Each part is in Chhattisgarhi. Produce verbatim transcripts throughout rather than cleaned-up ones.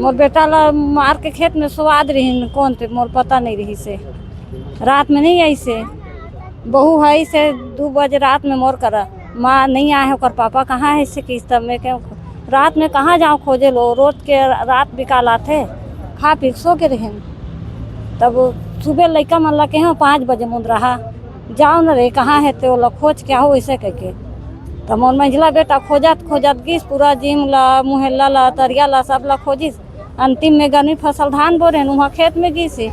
मोर बेटा ला मार के खेत में सोवाद रहिन, कौन ते मोर पता नहीं रहिसे। रात में नहीं आइसे, बहू है से दू बजे रात में मोर करा, माँ नहीं आए, ओकर पापा कहाँ है से किस तब में के रात में कहाँ जाओ खोजे लो, रोज के रात बिकाल आथे, खा पी के सो के रहिन। तब सुबह लइका मन ला कहे पाँच बजे मुंद रहा, जाओ न रे, कहाँ है ते ओला खोज के आओ, ऐसे कह के। तब मोर मंझला बेटा खोजत खोजत गिस, पूरा जिम ला, मुहल्ला ला, तरिया ला, सब ला खोजिस। अंतिम में गर्मी फसल धान बोरे न, उहाँ खेत में गिस हे।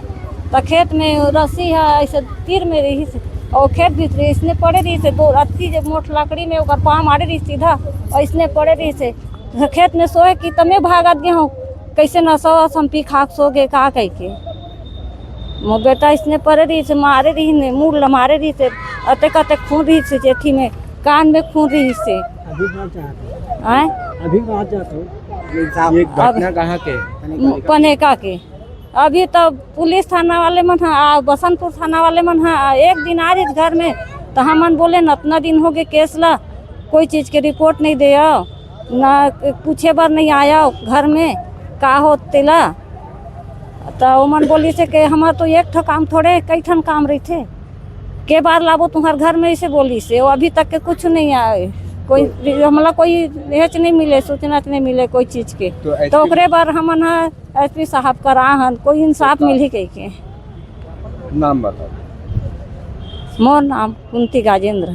त खेत में रस्सी ह ऐसे तीर में रहिस हे, और खेत भीतरी इसने पड़े रहिस हे, दो अत्ती जे मोट लकड़ी में ओकर पाँव मारे रहिस सीधा, और इसने पड़े रहिस हे। खेत में सोए कि तमे भागत गे हूँ, कैसे नशा वशा पी खा के सो गे का कह के। मोर बेटा इसने पड़े रहिस हे, मारे रहिस ने, मुड़ ला मारे रहिस हे, अतेक अतेक खून रहिस हे जेठी में, कान में खून रहिस हे। अभी बात चाहत हूँ। आय? अभी बात चाहत हूँ। ये अब घटना कहाँ के? पनेका के। अभी तो पुलिस थाना वाले मन ह, आ, बसंतपुर थाना वाले मन ह, एक दिन आ रहिस घर में, तो हमन बोले न, अतना दिन हो गए केस ला, कोई चीज के रिपोर्ट नहीं दे, ना पूछे बर नहीं आया घर में, का हो तेला। तो ओमन बोलिस हे कि हमार तो एक ठो काम थोड़े, कई ठन काम रहिथे, के बार लाबो तुम्हार घर में, ऐसे बोलिस हे। वो अभी तक के कुछ नहीं आए, कोई हमला कोई हेच नहीं मिले, सूचना नहीं मिले कोई चीज के। तो तो SP ओकरे बर हमन ह एसपी साहब करा हन, कोई इंसाफ मिलही कह के। नाम बताओ। मोर नाम कुंती गाजेंद्र।